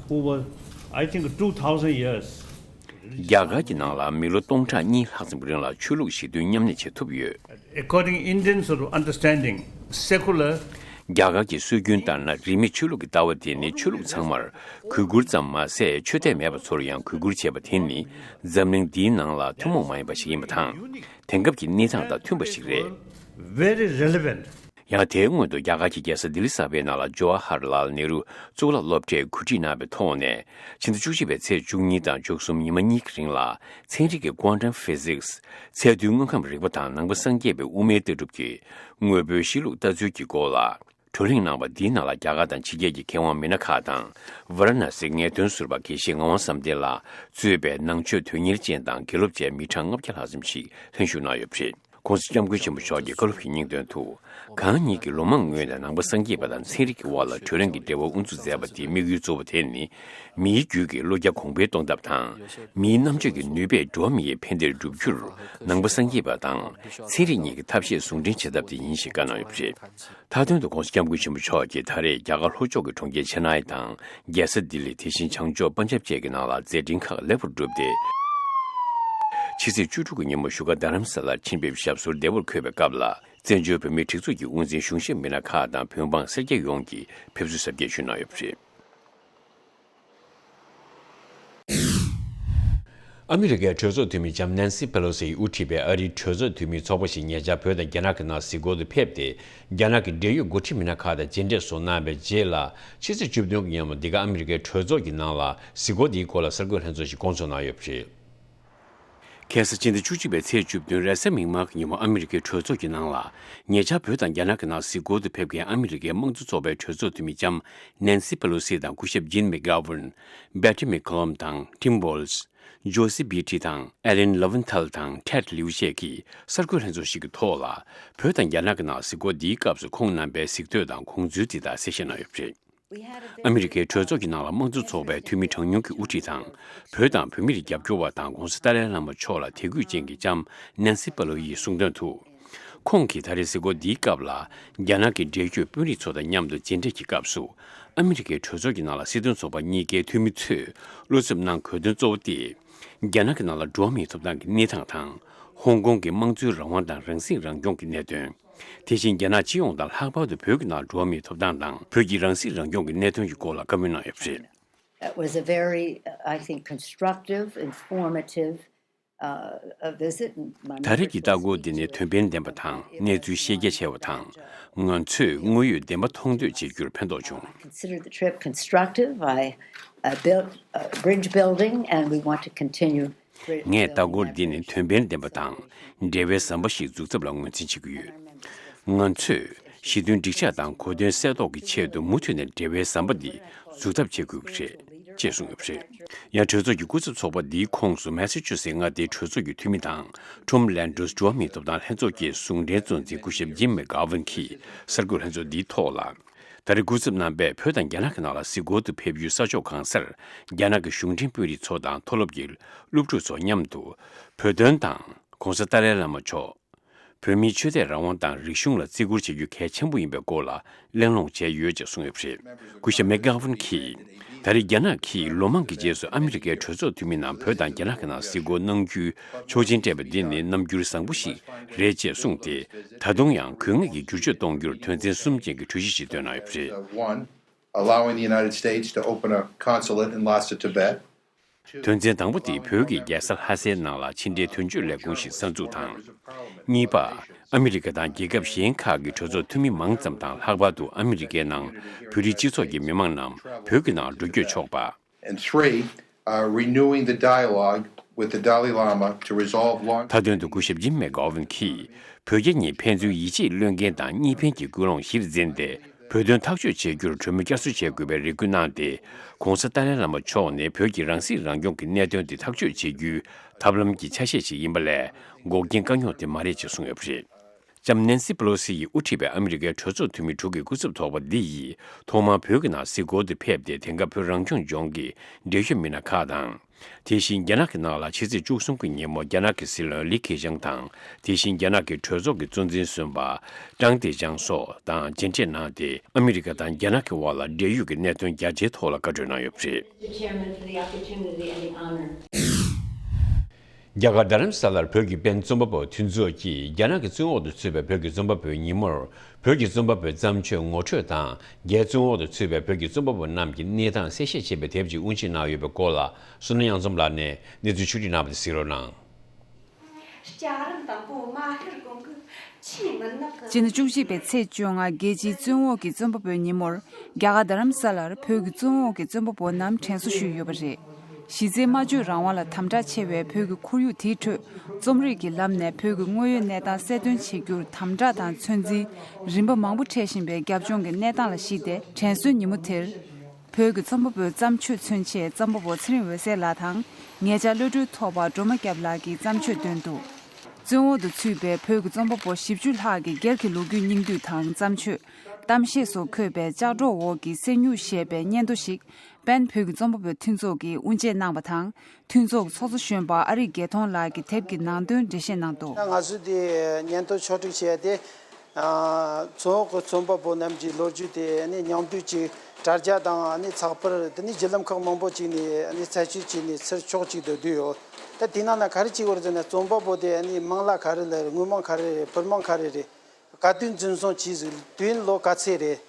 over, I think, two thousand years. རྒྱ་གར་གྱི་ནང་ལ་མི་ལོ་སྟོང་ཕྲག་གཉིས་ལྷག་ཙམ་རིང་ལ་ཆོས་ལུགས་ཞི་མཐུན་མཉམ་གནས་བྱེད་ཐུབ་ཡོད། According Indian sort of understanding, secular རྒྱ་གར་གྱི་སྲོལ་རྒྱུན་ལྟར་ན། རིས་མེད་ཆོས་ལུགས་ཀྱི་ལྟ་བ་དེ་ནི་ཆོས་ལུགས་ཚང་མར་གུས་བཀུར་ཙམ་མ་ཟད། ཆོས་དད་མེད་པ་ཚོར་ཡང་གུས་བཀུར་བྱེད་པ་དེ་ནི་འཛམ་གླིང་འདིའི་ནང་ལ་ཐུན་མོང་མ་ཡིན་པ་ཞིག་ཡིན་པ་དང་། དེང་སྐབས་ཀྱི་གནས་སྟངས་དང་མཐུན་པ་ཞིག་རེད། Very relevant. ཡང་དེའི་སྔོན་དུ་རྒྱ་གར་གྱི་རྒྱལ་ས་ལྡི་ལི་གསར་པའི་ནང་ལ་ཇོ་ཧ་ཧར་ལཱལ་ནེ་རུ་གཙུག་ལག་སློབ་གྲྭས་གོ་སྒྲིག་གནང་བའི་ཐོག་ནས། ཕྱི་ཟླ་བཅུ་གཅིག་པའི་ཚེས་བཅུ་གཉིས་དང་བཅུ་གསུམ་ཉི་མ་གཉིས་ཀྱི་རིང་ལ། ཚན་རིག་གི་Quantum Physics ཚད་རྡུལ་དངོས་ཁམས་རིག་པ་དང་ནང་པ་སངས་རྒྱས་པའི་དབུ་མའི་ལྟ་གྲུབ་ཀྱི་དངོས་པོའི་གཤིས་ལུགས་ལྟ་ཚུལ་གྱི་སྐོར་ལ་བགྲོ་གླེང་གནང་བ། འདིའི་ནང་ལ་རྒྱ་གར་དང་ཕྱི་རྒྱལ་གྱི་མཁས་དབང་མི་སྣ་ཁག་དང་། ཝཱ་ར་ཎ་སིའི་ངེས་སྟོན་ཟུར་པ་དགེ་བཤེས་ངག་དབང་བསམ་གཏན་ལགས་གཙོས་པའི་ནང་ཆོས་དོན་གཉེར་ཅན་དང་དགེ་སློབ་བཅས་མི་གྲངས་ལྔ་བརྒྱ་ལྷག་ཙམ་ཞིག་ལྷན་ཞུགས་གནང་ཡོད་པ་རེད། ༸གོང་ས་༸སྐྱབས་མགོན་ཆེན་པོ་མཆོག་གིས་བཀའ་སློབ་ཀྱི་སྙིང་དོན་དུ། གང་ཉིད་ཀྱིས་ལོ་མང་སྔོན་ནས་ནང་པ་སངས་རྒྱས་པ་དང་ཚན་རིག་གི་དབར་ལ་གྲོས་རིམ་གྱི་འབྲེལ་བ་དབུ་འཛུགས་མཛད་པ་དེའི་དམིགས་ཡུལ་གཙོ་བོ་དེ་ནི། མིའི་རྒྱུད་ཀྱི་བློ་རྒྱ་གོང་འཕེལ་གཏོང་ཐབས་དང་། མིའི་རྣམ་དཔྱོད་ཀྱི་ནུས་པས་འགྲོ་བ་མིའི་ཕན་བདེར་སྒྲུབ་རྒྱུར། ནང་པ་སངས་རྒྱས་པ་དང་ཚན་རིག་གཉིས་ཀྱི་ཐབས་ཤེས་ཟུང་འབྲེལ་བྱེད་ཐབས་དེ་ཡིན་ཞེས་བཀའ་གནང་ཡོད་པ་རེད། མཐའ་དོན་དུ་༸གོང་ས་༸སྐྱབས་མགོན་ཆེན་པོ་མཆོག་གིས་ད་རེས་རྒྱ་གར་ལྷོ་ཕྱོགས་ཀྱི་གྲོང་ཁྱེར་ཆེ་ནའི་དང་། རྒྱལ་ས་ལྡི་ལི། དེ་བཞིན་བྱང་ཕྱོགས་པན་ཇབ་བཅས་ཀྱི་ནང་ལ་མཛད་འཕྲིན་ཁག་ལེགས་པར་བསྒྲུབས་ཏེ། ཕྱི་ཚེས་བཅུ་དྲུག་གི་ཉིན་མོ་བཞུགས་སྒར་རྡ་རམ་ས་ལར་ཆིན་པེབ་ཞབས་སོར་བདེ་བོར་འཁོད་པའི་སྐབས་ལ། བཙན་བྱོལ་བོད་མིའི་སྒྲིག་འཛུགས་ཀྱི་དབུ་འཛིན་གཞུང་ཞབས་མི་སྣ་ཁག་དང་། བོད་འབངས་སེར་སྐྱ་ཡོངས་ཀྱིས་ཕེབས་བསུ་གཟབ་རྒྱས་ཞུས་གནང་ཡོད་པ་རེད། ཨ་མི་རི་ཀའི་གྲོས་ཚོགས་འཐུས་མི་ལྕམ་ནན་སི་པེ་ལོ་སི་ཡིས་དབུ་ཁྲིད་པའི་ཨ་རིའི་གྲོས་ཚོགས་འཐུས་མིའི་ཚོགས་པ་ཞིག་ཉེ་ཆར་བོད་དང་རྒྱ་ནག་གི་ནང་གཟིགས་སྐོར་དུ་ཕེབས་ཏེ། རྒྱ་ནག་གི་འབྲེལ་ཡོད་འགོ་ཁྲིད་མི་སྣ་ཁག་དང་མཇལ་འཕྲད་སོགས་གནང་བའི་རྗེས་ལ། ཕྱི་ཚེས་བཅུ་བདུན་གྱི་ཉིན་མོ་འདི་ག་ཨ་མི་རི་ཀའི་གྲོས་ཚོགས་ཀྱི་ནང་ལ་གཟིགས་སྐོར་འདིའི་སྐོར་ལ་གསར་འགོད་ལྷན་ཚོགས་ཤིག་བསྐོང་ཚོགས་གནང་ཡོད་པ་རེད། ཁ་སང་ཕྱི་ཟླ་བཅུ་གཅིག་པའི་ཚེས་བཅུ་བདུན་རེས་གཟའ་མིག་དམར་གྱི་ཉིན་མོ་ཨ་མི་རི་ཀའི་གྲོས་ཚོགས་ཀྱི་ནང་ལ། ཉེ་ཆར་བོད་དང་རྒྱ་ནག་གི་ནང་གཟིགས་སྐོར་དུ་ཕེབས་མཁན་ཨ་མི་རི་ཀའི་དམངས་གཙོ་ཚོགས་པའི་གྲོས་ཚོགས་འཐུས་མི་ལྕམ་ནན་སི་པེ་ལོ་སི་དང་། སྐུ་ཞབས་ཇིན་མེག་གྷ་ཝན། བྷེ་ཊི་མེག་ཁོ་ལམ་དང་། ཊིམ་ཝོལ་སི། ཇོ་སི་བྷི་ཊི་དང་། ཨེ་ལན་ལོ་ཝན་ཐལ་དང་། ཊེད་ལིའུ་བཅས་ཀྱིས་གསར་འགོད་ལྷན་ཚོགས་ཤིག་གི་ཐོག་ལ། བོད་དང་རྒྱ་ནག་གི་ནང་གཟིགས་སྐོར་འདིའི་སྐབས་སུ་ཁོང་རྣམ་པའི་གཟིགས་འདོད་དང་དགོངས་ཚུལ་འདི་ལྟར་གསལ་བཤད་གནང་ཡོད་པ་རེད། ཨ་མི་རི་ཀའི་གྲོས་ཚོགས་ཀྱི་ནང་ལ་དམངས་གཙོ་ཚོགས་པའི་འཐུས་མི་གྲངས་ཉུང་གི་དབུ་ཁྲིད་དང་། བོད་དང་བོད་མིར་རྒྱབ་སྐྱོར་བ་དང་། ༸གོང་ས་ཏཱ་ལའི་བླ་མ་མཆོག་ལ་དད་གུས་ཅན་གྱི་ལྕམ་ནན་སི་པེ་ལོ་ཡིས་གསུངས་དོན་དུ། ཁོང་གིས་ད་རེས་གཟིགས་སྐོར་འདིའི་སྐབས་ལ། རྒྱ་ནག་གི་འབྲེལ་ཡོད་དཔོན་རིགས་ཚོ་དང་མཉམ་དུ་མཇལ་འཕྲད་ཀྱི་སྐབས་སུ། ཨ་མི་རི་ཀའི་གྲོས་ཚོགས་ཀྱི་ནང་ལ་སྲིད་དོན་ཚོགས་པ་གཉིས་ཀའི་འཐུས་མི་ཚོས་བློ་འཚབ་གནང་དགོས་དོན་གཙོ་བོ་སྟེ། རྒྱ་ནག་གི་ནང་ལ་འགྲོ་བ་མིའི་ཐོབ་ཐང་གི་གནས་སྟངས་དང་། ཧོང་ཀོང་གི་དམངས་གཙོའི་རང་དབང་དང་རང་སྲིད་རང་སྐྱོང་གི་གནད་དོན། དེ་བཞིན་རྒྱ་ནག་སྤྱི་ཡོངས་དང་། ལྷག་པར་དུ་བོད་ཀྱི་ནང་འགྲོ་བ་མིའི་ཐོབ་ཐང་དང་། བོད་ཀྱི་རང་སྲིད་རང་སྐྱོང་གི་གནད་དོན་གྱི་སྐོར་ལ་བཀའ་མོལ་གནང་ཡོད་པ་རེད། It was a very, uh, I think, constructive, informative, uh, a visit. ད་རེས་ཀྱི་ལྟ་སྐོར་འདི་ནི་དོན་ཕན་ལྡན་པ་དང་། གནས་ཚུལ་ཤེས་རྒྱ་ཆེ་བ་དང་། ང་ཚོས་དངོས་ཡོད་བདེན་པ་མཐོང་ཐོས་བྱེད་རྒྱུར་ཕན་ཐོགས་བྱུང་། Consider the trip constructive. I, uh, built a bridge building and we want to continue. ངས་ལྟ་སྐོར་འདི་ནི་དོན་ཕན་ལྡན་པ་དང་། འབྲེལ་བའི་ཟམ་པ་ཞིག་འཛུགས་ཐབས་ལ་ངོས་འཛིན་བྱེད་ཀྱི་ཡོད། ང་ཚོས་ཞི་མཐུན་འགྲིག་འཇགས་དང་གོ་དོན་གསལ་རྟོགས་ཀྱི་ཆེད་དུ་མུ་མཐུད་ནས་འབྲེལ་བའི་ཟམ་པ་འདི་འཛུགས་ཐབས་བྱེད་དགོས་ཀྱི་རེད་ཅེས་གསུངས་ཡོད་པ་རེད། ཡང་གྲོས་ཚོགས་ཀྱི་སྐུ་ཚབ་ཚོགས་པ་འདིའི་ཁོངས་སུ་མེ་སི་ཆུ་སེ་མངའ་སྡེའི་གྲོས་ཚོགས་ཀྱི་འཐུས་མི་དང་། ཁྲོམ་ལན་ཀྲུས་འགྲོ་བ་མིའི་ཐོབ་ཐང་ལྷན་ཚོགས་ཀྱི་ཟུང་འབྲེལ་གཙོ་འཛིན་སྐུ་ཞབས་ཇིམ་མེག་གྷ་ཝན་གྱིས་གསར་འགོད་ལྷན་ཚོགས་འདིའི་ཐོག་ལ། ད་རེས་སྐུ་ཚབ་རྣམ་པས་བོད་དང་རྒྱ་ནག་གི་ནང་ལ་གཟིགས་སྐོར་དུ་ཕེབས་ཡུལ་ས་ཕྱོགས་གང་སར། རྒྱ་ནག་གི་གཞུང་འབྲེལ་དཔོན་རིགས་ཚོ་དང་། མཐོ་སློབ་ཀྱི་སློབ་ཕྲུག་ཚོ་མཉམ་དུ། བོད་དོན་དང་། ༸གོང་ས་ཏཱ་ལའི་བླ་མ་མཆོག་བོད་མིའི་ཆོས་དད་རང་དབང་དང་། རིག་གཞུང་ལ་བརྩི་བཀུར་བྱེད་རྒྱུ་གལ་ཆེན་པོ་ཡིན་པའི་སྐོར་ལ་གླེང་སློང་བྱས་ཡོད་ཅེས་གསུངས་ཡོད་པ་རེད། སྐུ་ཞབས་མེག་གྷ་ཝན་གྱིས། ད་རེས་རྒྱ་ནག་གིས་ལོ་མང་གི་རྗེས་སུ་ཨ་མི་རི་ཀའི་གྲོས་ཚོགས་འཐུས་མི་རྣམས་བོད་དང་རྒྱ་ནག་གི་ནང་གཟིགས་སྐོར་གནང་རྒྱུའི་ཆོག་མཆན་སྤྲད་པ་འདི་ནི་རྣམ་འགྱུར་བཟང་པོ་ཞིག་རེད་ཅེས་གསུངས་ཏེ། ད་དུང་ཡང་དགོས་ངེས་ཀྱི་བསྒྱུར་བཅོས་གཏོང་རྒྱུར་དོན་ཚན་གསུམ་ཅན་གྱི་གྲོས་གཞི་ཞིག་བཏོན་གནང་ཡོད་པ་རེད། One, allowing the United States to open a consulate in Lhasa, Tibet. དོན་ཚན་དང་པོ་དེ་བོད་ཀྱི་རྒྱལ་ས་ལྷ་སའི་ནང་ལ་ཕྱི་འབྲེལ་དོན་གཅོད་ལས་ཁུངས་ཤིག་གསར་འཛུགས་དང་། གཉིས་པ། ཨ་མི་རི་ཀ་དང་རྒྱལ་ཁབ་གཞན་ཁག་གི་གྲོས་ཚོགས་འཐུས་མི་མང་ཙམ་དང་། ལྷག་པར་དུ་ཨ་མི་རི་ཀའི་ནང་བོད་རིགས་སྤྱི་ཚོགས་ཀྱི་མི་མང་རྣམས་བོད་ཀྱི་ནང་འགྲོ་སྐྱོད་ཆོག་པ། And three, uh, renewing the dialogue with the Dalai Lama to resolve long- མཐའ་དོན་དུ་སྐུ་ཞབས་ཇིམ་མེག་གྷོ་ཝིན་གྱིས་བོད་རྒྱ་གཉིས་ཕན་ཚུན་ཡིད་ཆེས་བློས་འགེལ་དང་གཉིས་ཕན་གྱི་ཀུན་སློང་གཞིར་འཛིན་ཏེ། བོད་དོན་ཐག་གཅོད་བྱེད་རྒྱུར་གྲོས་མོལ་བསྐྱར་གསོ་བྱེད་དགོས་པའི་རེ་སྐུལ་གནང་སྟེ། ྋགོང་ས་ཏཱ་ལའི་བླ་མ་མཆོག་ནས་བོད་ཀྱི་རང་སྲིད་རང་སྐྱོང་གི་གནད་དོན་དེ་ཐག་གཅོད་བྱེད་རྒྱུའི་ཐབས་ལམ་གྱི་ཆ་ཤས་ཤིག་ཡིན་པ་ལས། འགོག་རྐྱེན་དཀའ་རྙོག་དེ་མ་རེད་ཅེས་གསུངས་ཡོད་པ་རེད། ལྕམ་ནེན་སི་པེ་ལོ་སི་ཡིས་དབུ་ཁྲིད་པའི་ཨ་མི་རི་ཀའི་གྲོས་ཚོགས་འཐུས་མི་དྲུག་གི་སྐུ་ཚབ་ཚོགས་པ་འདི་ཡིས་ཐོག་མར་བོད་ཀྱི་ནང་གཟིགས་སྐོར་དུ་ཕེབས་ཏེ། དེང་སྐབས་བོད་རང་སྐྱོང་ལྗོངས་ཀྱི་འབྲེལ་ཡོད་མི་སྣ་ཁག་དང་། དེ་བཞིན་རྒྱ་ནག་གི་ནང་ལ་ཕྱི་ཚེས་བཅུ་གསུམ་གྱི་ཉིན་མོ་རྒྱ་ནག་གི་སྲིད་བློན་ལི་ཁེ་ཆང་དང་། དེ་བཞིན་རྒྱ་ནག་གི་གྲོས་ཚོགས་ཀྱི་གཙོ་འཛིན་གསུམ་པ་ཀྲང་ཏེ་ཅང་སོགས་དང་མཇལ་འཕྲད་གནང་སྟེ། ཨ་མི་རི་ཀ་དང་རྒྱ་ནག་གི་དབར་ལ་འབྲེལ་ཡོད་ཀྱི་གནད་དོན་རྒྱ་ཆེའི་ཐོག་ལ་བཀའ་གྲོས་གནང་ཡོད་པ་རེད། Mister Chairman, for the opportunity and the honor. རྒྱ་གར་རྡ་རམ་ས་ལར་བོད་ཀྱི་པེན་རྩོམ་པ་པོ་མཐུན་ཚོགས་ཀྱིས་རྒྱ་ནག་གི་བཙོན་འོག་ཏུ་ཚུད་པའི་བོད་ཀྱི་རྩོམ་པ་པོའི་ཉིན་མོར། བོད་ཀྱི་རྩོམ་པ་པོའི་བརྩམས་ཆོས་ངོ་སྤྲོད་དང་། རྒྱའི་བཙོན་འོག་ཏུ་ཚུད་པའི་བོད་ཀྱི་རྩོམ་པ་པོ་རྣམས་ཀྱི་གནས་སྟངས་གསལ་བཤད་བྱེད་པའི་དེབ་ཅིག་དབུ་འབྱེད་གནང་ཡོད་པའི་སྐོར་ལ། བསོད་ནམས་དབྱངས་འཛོམས་ལགས་ནས་གནས་ཚུལ་ཕྱོགས་སྒྲིག་གནང་བ་དེ་གཟིགས་རོགས་གནང་། སྤྱི་ཟླ་བཅུ་གཅིག་པའི་ཚེས་བཅོ་ལྔ་རྒྱལ་སྤྱིའི་བཙོན་འོག་གི་རྩོམ་པ་པོའི་ཉིན་མོར། རྒྱ་གར་རྡ་རམ་ས་ལར་བོད་ཀྱི་བཙོན་འོག་གི་རྩོམ་པ་པོ་རྣམས་དྲན་གསོ་ཞུས་ཡོད་པ་རེད། གཞི་རྩའི་སྨྲ་བརྗོད་རང་དབང་ལ་དམ་དྲག་ཆེ་བའི་བོད་ཀྱི་ཁོར་ཡུག་དེའི་ཁྲོད། རྩོམ་རིག་གི་ལམ་ནས་བོད་ཀྱི་དངོས་ཡོད་གནས་སྟངས་གསལ་སྟོན་བྱེད་རྒྱུར་དམ་དྲག་དང་ཚོད་འཛིན་རིམ་པ་མང་པོ་འཕྲད་བཞིན་པའི་རྒྱབ་ལྗོངས་ཀྱི་གནས་སྟངས་ལ་གཞིགས་ཏེ། དྲན་གསོའི་ཉིན་མོ་དེར། བོད་ཀྱི་རྩོམ་པ་པོའི་བརྩམས་ཆོས་མཚོན་ཆེད་རྩོམ་པ་པོ་ཚེ་རིང་འོད་ཟེར་ལགས་དང་། ངེད་ཅག་གློད་གྲོལ་ཚོགས་པ་སྒྲོལ་མ་སྐྱབས་ལགས་ཀྱིས་བརྩམས་ཆོས་བཏོན་འདུག་རྩོད་འོག་ཏུ་ཚུད་པའི་བོད་ཀྱི་རྩོམ་པ་པོ་བཞི་བཅུ་ལྷག་གི་སྒེར་གྱི་ལོ་རྒྱུས་སྙིང་བསྡུས་དང་། བརྩམས་ཆོས། གཏམ་བཤད་སོགས་འཁོད་པའི་ལྕགས་སྒྲོག་འོག་གི་གསེར་སྨྱུག་ཞེས་པའི་སྙན་ཐོ་ཞིག་པེན་བོད་ཀྱི་རྩོམ་པ་པོའི་མཐུན་ཚོགས་ཀྱིས་དབུ་འབྱེད་གནང་བ་དང་། མཐུན་ཚོགས་ཀྱི་ཚོགས་གཙོ་གཞོན་པ་ཨ་རིག་དགེ་མཐོང་ལགས་ཀྱིས་དེབ་ཀྱི་ནང་དོན་འགྲེལ་བཤད་གནང་འདུག་ང་ཚོས་དེ་སྙན་ཐོ་ཕྱོགས་སྒྲིག་བྱས་ཏེ། ཨ། བཙོན་འོག་གི་རྩོམ་པ་པོ་རྣམས་ཀྱི་ལོ་རྒྱུས་དེ་ནི་མཉམ་འདུས་ཀྱིས་དྲ་རྒྱ་དང་ནི་ཚགས་པར། དེ་ནི་བརྒྱུད་ལམ་ཁག་མང་པོ་ཅིག་ནས་ནི་ཚད་ཆོས་ཀྱིས་ནི་ཚུར་ཕྱོགས་གཅིག་ཏུ་བསྡུས་ཡོད། ད་དེ་ནང་ན་ག་རེ་བྱས་ཡོད་ཟེར་ན། རྩོམ་པ་པོ་དེ་ནི་མིང་ལ་ག་རེ་ལབ་རེད། དངོས་མིང་ག་རེ་རེད། བུ་མིང་ག་རེ་རེད། ག་དུས་འཛིན་བཟུང་བྱས་ཟིག་དུས་ཡུན་ལོ་ག་ཚོད་རེད།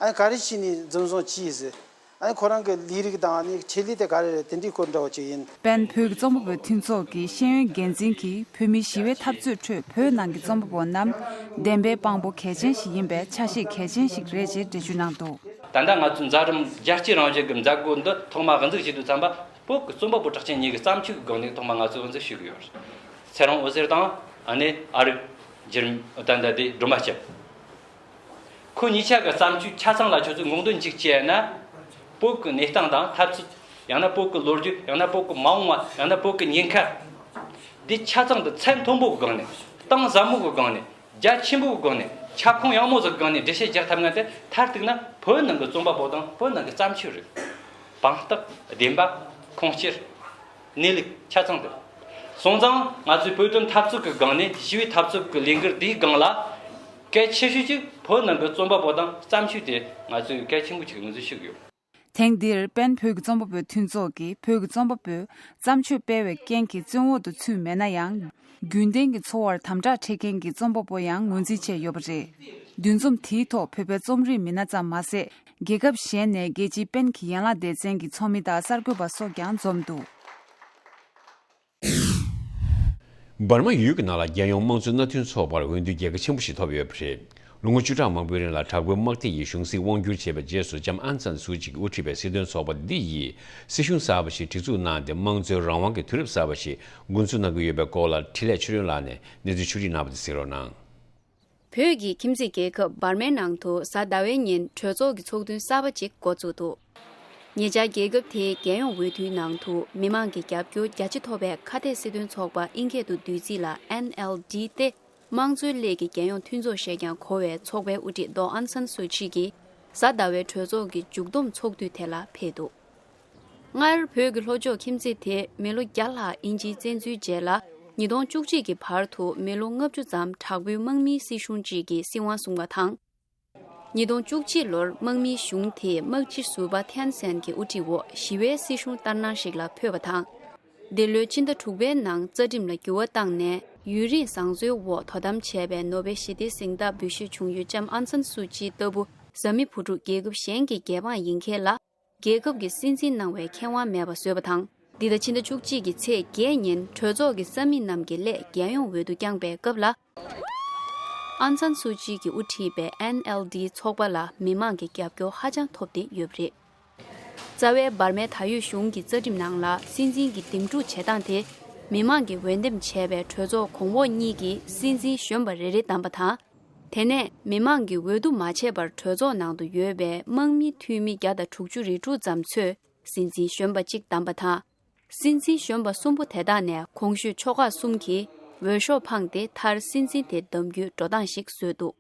ཨ་ནི་ག་རེ་བྱས་ནས་འཛིན་བཟུང་བྱས་ཟིག་ཨ་ནི་ཁོ་རང་གི་ལས་རིགས་དང་ནི་ཆེད་ལས་དེ་ག་རེ་རེད། དེ་འདྲའི་སྐོར་འདྲ་བོ་ཅིག་ཡིན། པེན་བོད་ཀྱི་རྩོམ་པ་པོའི་མཐུན་ཚོགས་ཀྱི་ཤེས་ཡོན་འགན་འཛིན་གྱིས། བོད་མིའི་ཞི་བའི་འཐབ་རྩོད་ཁྲོད་བོད་ནང་གི་རྩོམ་པ་པོ་རྣམས་བདེན་པའི་དཔང་པོ་གལ་ཆེན་ཞིག་ཡིན་པའི་ཆ་ཤས་གལ་ཆེན་ཞིག་རེད་ཅེས་འགྲེལ་བརྗོད་གནང་འདུག་ད་ལྟ་ང་ཚོའི་མཛད་རིམ་རྒྱལ་སྤྱིའི་རང་བཞིན་གྱི་མཛད་སྒོ་འདི་ཐོག་མ་དབུ་འཛུགས་བྱེད་དུས་ཙམ་པ། བོད་ཀྱི་རྩོམ་པ་པོ་གྲགས་ཅན་གཉིས་ཀྱི་བརྩམས་ཆོས་ཀྱི་སྒང་ནས་ཐོག་མ་ང་ཚོས་དབུ་འཛུགས་ཞུ་གི་ཡོད། ཚེ་རིང་འོད་ཟེར་དང་། ཨ་ནི་ཨ་རིག་འཇིགས་མེད། ད་ལྟ་དེ་སྒྲོལ་མ་སྐྱབས། ཁོ་གཉིས་ཆ་གི་བརྩམས་ཆོས་ཆ་ཚང་ལ་ཁྱོད་ཚོས་ངོས་འཛིན་གཅིག་བྱས་ན། བོད་ཀྱི་གནས་སྟངས་དང་འཐབ་རྩོད། ཡང་ན་བོད་ཀྱི་ལོ་རྒྱུས། ཡང་ན་བོད་ཀྱི་མ་འོངས་པ། ཡང་ན་བོད་ཀྱི་ཉེན་ཁ། འདི་ཆ་ཚང་དུ་ཚད་མཐོན་པོའི་སྒང་ནས། གཏིང་ཟབ་མོའི་སྒང་ནས། རྒྱ་ཆེན་པོའི་སྒང་ནས། ཁྱབ་ཁོངས་ཡངས་མོ་ཟིག་གི་སྒང་ནས་འགྲེལ་བཤད་རྒྱག་ཐུབ་ན། དེ་མཐར་གཏུགས་ན་བོད་ནང་གི་རྩོམ་པ་པོ་དང་བོད་ནང་གི་བརྩམས་ཆོས་རེད། དཔང་རྟགས། བདེན་པ། ཁུངས་སྐྱེལ། གནས་ལུགས་ཆ་ཚང་དེ། སོང་ཙང་ང་ཚོས་བོད་དོན་འཐབ་རྩོད་ཀྱི་སྒང་ནས། ཞི་བའི་འཐབ་རྩོད་ཀྱི་ལས་འགུལ་འདིའི་སྒང་ལ། གལ་ཆེ་ཤོས་ཅིག་བོད་ནང་གི་རྩོམ་པ་པོ་དང་བརྩམས་ཆོས་དེ་ང་ཚོས་གལ་ཆེན་པོ་ཅིག་ངོས་འཛིན་ཞུ་གི་ཡོད། ཐེངས་འདིར་པེན་བོད་ཀྱི་རྩོམ་པ་པོའི་མཐུན་ཚོགས་ཀྱིས་བོད་ཀྱི་རྩོམ་པ་པོས་བརྩམས་ཆོས་སྤེལ་བའི་རྐྱེན་གྱིས་བཙོན་འོག་ཏུ་ཚུད་མེད་ན་ཡང་། རྒྱུན་ལྡན་གྱི་འཚོ་བར་དམ་དྲག་འཕྲད་མཁན་གྱི་རྩོམ་པ་པོ་ཡང་ངོས་འཛིན་བྱས་ཡོད་པ་རེད། འདུ་འཛོམས་དེའི་ཐོག་བོད་པའི་རྩོམ་རིག་མི་སྣ་ཙམ་མ་ཟད། རྒྱལ་ཁབ་གཞན་ནས་རྒྱལ་སྤྱིའི་པེན་གྱི་ཡན་ལག་སྡེ་ཚན་གྱི་ཚོགས་མི་དང་གསར་འགོད་པ་སོགས་ཀྱང་འཛོམས་འདུག་འབར་མ་ཡུལ་གྱི་ནང་ལ་རྒྱལ་ཡོངས་དམངས་གཙོའི་མནའ་མཐུན་ཚོགས་པར་འོས་བསྡུ་རྒྱལ་ཁ་ཆེན་པོ་ཞིག་ཐོབ་ཡོད་པ་རེད། ལོ་ངོ་བཅུ་ཕྲག་མང་པོའི་རིང་ལ་དྲག་པོའི་དམག་སྡེ་ཡིས་གཞུང་སྲིད་དབང་བསྒྱུར་བྱས་པའི་རྗེས་སུ། ལྕམ་ཨང་སན་སུའུ་ཅི་གིས་དབུ་ཁྲིད་པའི་སྲིད་དོན་ཚོགས་པ་འདི་ཡིས་སྲིད་གཞུང་གསར་པ་ཞིག་སྒྲིག་འཛུགས་གནང་སྟེ། དམངས་གཙོའི་རང་དབང་གི་དུས་རབས་གསར་པ་ཞིག་འགོ་འཛུགས་གནང་གི་ཡོད་པའི་སྐོར་ལ། འཕྲིན་ལས་ཆོས་སྒྲོན་ལགས་ནས་གནས་ཚུལ་ཕྱོགས་སྒྲིག་གནང་བ་དེ་གཟིགས་རོགས་གནང་། བོད་ཀྱི་ཁྱིམ་མཚེས་རྒྱལ་ཁབ་འབར་མའི་ནང་དུ་གཟའ་ཟླ་བའི་ཉིན་གྲོས་ཚོགས་ཀྱི་ཚོགས་ཐུན་གསར་པ་ཅིག་འགོ་བཙུགས་འདུག་ཉེ་ཆར་རྒྱལ་ཁབ་དེའི་རྒྱལ་ཡོངས་འོས་བསྡུའི་ནང་དུ་མི་མང་གི་རྒྱབ་སྐྱོར་རྒྱ་ཆེ་ཐོབ་པའི་ཁ་གཏད་སྲིད་དོན་ཚོགས་པ། ཨིན་སྐད་དུ་བསྡུས་ཚིག་ལ་ཨེན་ཨེལ་ཌི་སྟེ། དམངས་གཙོའི་སླད་ཀྱི་རྒྱལ་ཡོངས་མཐུན་ཚོགས་ཞེས་ཀྱང་གོ་བའི་ཚོགས་པའི་དབུ་ཁྲིད་མདོ་ཨང་སན་སུའུ་ཅི་གིས་གཟའ་ཟླ་བའི་གྲོས་ཚོགས་ཀྱི་མཇུག་བསྡོམས་ཚོགས་དུས་དེ་ལ་ཕེབས་འདུག་སྔར་བོད་ཀྱི་ལྷོ་ཕྱོགས་ཁྱིམ་མཚེས་དེ་མི་ལོ་བརྒྱ་ལྷག་དབྱིན་ཇིའི་བཙན་འཛུལ་རྗེས་ལ། ཉིས་སྟོང་བཅུ་གཅིག་གི་བར་དུ་མི་ལོ་ལྔ་བཅུ་ཙམ་དྲག་པོའི་དམག་མིའི་སྲིད་གཞུང་གཅིག་གིས་སྲིད་དབང་བཟུང་བ་དང་། ཉིས་སྟོང་བཅུ་གཅིག་ལོར་དམག་མིའི་གཞུང་དེས་དམག་སྤྱི་ཟུར་པ་ཐེན་སན་གྱི་དབུ་ཁྲིད་འོག་ཞི་བའི་སྲིད་གཞུང་ལྟར་སྣང་ཞིག་ལ་འཕོས་པ་དང་། འདི་ལོའི་ཕྱི་ཟླ་དྲུག་པའི་ནང་རྩ་ཁྲིམས་ལ་འགྱུར་བ་བཏང་ནས། ཡུན་རིང་བཟང་བཟོའི་འོག་དོ་དམ་བྱས་པའི་ནོ་བེལ་ཞི་བདེའི་གཟེངས་རྟགས་འབུལ་བཞེས་བྱུང་ཡུལ་ལྕམ་ཨང་སན་སུའུ་ཅི་ལྟ་བུ་བཟའ་མི་བུ་ཕྲུག་རྒྱལ་ཁབ་གཞན་གྱི་རྒྱལ་འབངས་ཡིན་མཁན་ལ། རྒྱལ་ཁབ་ཀྱི་སྲིད་འཛིན་གནང་བའི་ཁེ་དབང་མེད་པ་བཟོས་པ་དང་། འདི་ཟླ་ཕྱི་ཟླ་བཅུ་གཅིག་གི་ཚེས་བརྒྱད་ཉིན་གྲོས་ཚོགས་ཀྱི་ས་མིག་རྣམས་ཀྱི་སླད་རྒྱལ་ཡོངས་འོས་བསྡུ་བསྐྱངས་པའི་སྐབས་ལ། ཨང་སན་སུའུ་ཅི་གིས་དབུ་ཁྲིད་པའི་ཨེན་ཨེལ་ཌི་ཚོགས་པ་ལ་མི་མང་གི་རྒྱབ་སྐྱོར་ཧ་ཅང་ཐོབ་བསྡད་ཡོད་པ་རེད། རྩ་ ལྟ་བའི་འབར་མའི་ད་ཡོད་གཞུང་གི་རྩ་ཁྲིམས་ནང་ལ་སྲིད་འཛིན་གྱི་འདེམས་སྒྲུག་བྱེད་སྟངས་དེ། མི་མང་གིས་འོས་འདེམས་བྱས་པའི་གྲོས་ཚོགས་གོང་འོག་གཉིས་ཀྱིས་སྲིད་འཛིན་གཞོན་པ་རེ་རེ་བདམས་པ་དང་། དེ་ནས་མི་མང་གིས་འོས་བསྡུ་མ་བྱས་པར་གྲོས་ཚོགས་ནང་དུ་ཡོད་པའི་དམངས་མི་འཐུས་མི་བརྒྱ་དང་དྲུག་ཅུ་རེ་དྲུག་ཙམ་ཚོས་སྲིད་འཛིན་གཞོན་པ་གཅིག་བདམས་པ་དང་། སྲིད་འཛིན་གཞོན་པ་གསུམ་པོ་དེ་དག་ནས་གོང་ཞུས་ཆོལ་ཁ་གསུམ་གྱིས་འོས་ཤོག་འཕངས་ཏེ། མཐར་སྲིད་འཛིན་དེ་བདམས་རྒྱུའི་འགྲོ་སྟངས་ཤིག་བཟོས་འདུག་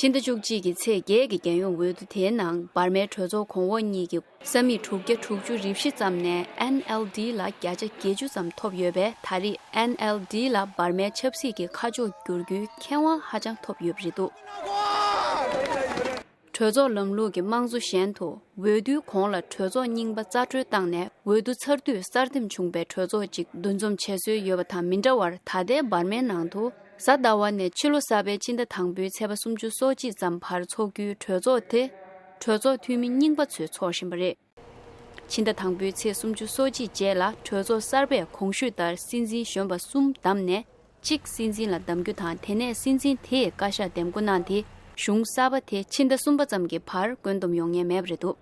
ཕྱི་ཟླ་བཅུ་གཅིག་གི་ཚེས་བརྒྱད་ཀྱི་རྒྱལ་ཡོངས་འོས་བསྡུ་དེའི་ནང་འབར་མའི་གྲོས་ཚོགས་གོང་འོག་གཉིས་ཀྱི་ས་མིག་དྲུག་བརྒྱ་དྲུག་ཅུ་རེ་བཞི་ཙམ་ནས་ཨེན་ཨེལ་ཌི་ལ་བརྒྱ་ཆ་བརྒྱད་ཅུ་ཙམ་ཐོབ་ཡོད་པས། ད་རེས་ཨེན་ཨེལ་ཌི་ལ་འབར་མའི་ཆབ་སྲིད་ཀྱི་ཁ་ཕྱོགས་བསྒྱུར་རྒྱུའི་ཁེ་དབང་ཧ་ཅང་ཐོབ་ཡོད་པ་རེད་འདུག་གྲོས་ཚོགས་ལམ་ལུགས་ཀྱི་དམངས་གཙོ་གཞན་དུ། འོས་བསྡུའི་གོང་ལ་གྲོས་ཚོགས་རྙིང་པ་རྩ་སྤྲོད་བཏང་ནས། འོས་བསྡུ་ཚར་དུས་གསར་འདེམས་བྱུང་པའི་གྲོས་ཚོགས་གཅིག་འདུ་འཛོམས་བྱེད་སྲོལ་ཡོད་པ་དང་མི་འདྲ་བར། ད་ལྟའི་འབར་མའི་ནང་དུ་གཟའ་ཟླ་བ་ནས་ཕྱི་ལོ་གསར་པའི་ཕྱི་ཟླ་དང་པོའི་ཚེས་པ་སུམ་ཅུ་སོ་གཅིག་ཙམ་བར་འཚོགས་རྒྱུའི་གྲོས་ཚོགས་དེ། གྲོས་ཚོགས་འཐུས་མི་རྙིང་པ་ཚོས་འཚོགས་བཞིན་པ་རེད། ཕྱི་ཟླ་དང་པོའི་ཚེས་སུམ་ཅུ་སོ་གཅིག་རྗེས་ལ་གྲོས་ཚོགས་གསར་པས་གོང་ཞུས་ལྟར་སྲིད་འཛིན་གཞོན་པ་གསུམ་བདམས་ནས། གཅིག་སྲིད་འཛིན་ལ་བདམས་རྒྱུ་དང་། དེ་ནས་སྲིད་འཛིན་དེས་བཀའ་ཤག་འདེམས་བསྐོ་གནང་སྟེ། གཞུང་གསར་པ་དེ་ཕྱི་ཟླ་གསུམ་པ་ཙམ་གྱི་བར་བཀོད་འདོམས་ཡོང་ཉེན་མེད་པ་རེད་འདུག་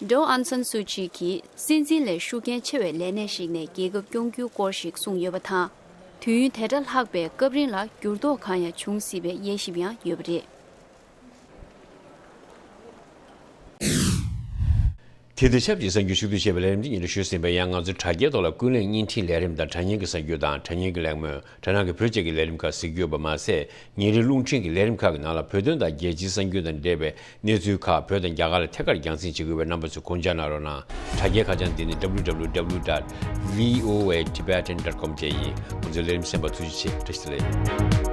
ཀྲོ་ཨང་སན་སུའུ་ཅི་གིས་སྲིད་འཛིན་ལས་ཤུགས་རྐྱེན་ཆེ་བའི་ལས་གནས་ཤིག་ནས་རྒྱལ་ཁབ་སྐྱོང་རྒྱུའི་སྐོར་ཞིག་གསུངས་ཡོད་པ་དང་། དུས་ཡུན་དེ་འདྲ་ལྷག་པའི་སྐབས་རིང་ལ་འགྱུར་ལྡོག་གང་ཡང་འབྱུང་སྲིད་པའི་དབྱེ་ཞིབ་ཡང་ཡོད་པ་རེད། དེ་དང་ཆབས་ཅིག་གསར་འགྱུར་ཕྱོགས་བསྡུས་བྱས་པའི་ལས་རིམ་འདི་སྙན་སྒྲོན་ཞུས་ཟིན་པས། ཡང་ང་ཚོའི་དྲ་རྒྱའི་ཐོག་ལ་ཀུན་གླེང་བརྙན་འཕྲིན་ལས་རིམ་དང་། དྲ་བརྙན་གྱི་གསར་འགྱུར་དང་། དྲ་བརྙན་གྱི་ལས་མོལ། དྲ་ནང་གི་བོད་ཅེས་ཀྱི་ལས་རིམ་ཁག་གཟིགས་རྒྱུ་ཡོད་པ་མ་ཟད། ཉིན་རེའི་རླུང་འཕྲིན་གྱི་ལས་རིམ་ཁག་གི་ནང་ལ་བོད་དོན་དང་རྒྱལ་སྤྱིའི་གསར་འགྱུར་དང་འབྲེལ་བའི་གནས་ཚུལ་ཁག་བོད་དང་རྒྱ་གར་ལ་ཐད་ཀར་རྒྱང་སྲིང་བྱེད་དགོས་པའི་རྣམ་པ་ཚོས་དགོངས་འཇགས་གནང་རོགས་གནང་། དྲ་རྒྱའི་ཁ་བྱང་འདི་ནི་W W W dot V O A Tibetan dot com བཅས་ཡིན། ང་ཚོའི་ལས་རིམ་གསན་པར་ཐུགས་རྗེ་ཆེ། བཀྲ་ཤིས་བདེ་ལེགས།